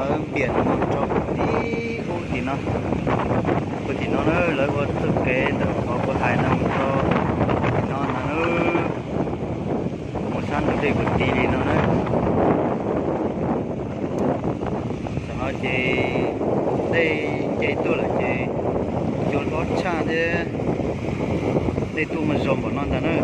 Lawv npiam mus rau tim ub tim no, puag tim no na, lawv ua txoj kev ntawm qhov kuv hais no mus rau tim no ntag na. Mus sab ntug dej kuv tis li no na. Tam no ces dej nce tuaj lawm ces cua hlob tshaj thiab, dej tuaj mas zoo npaum no ntag na.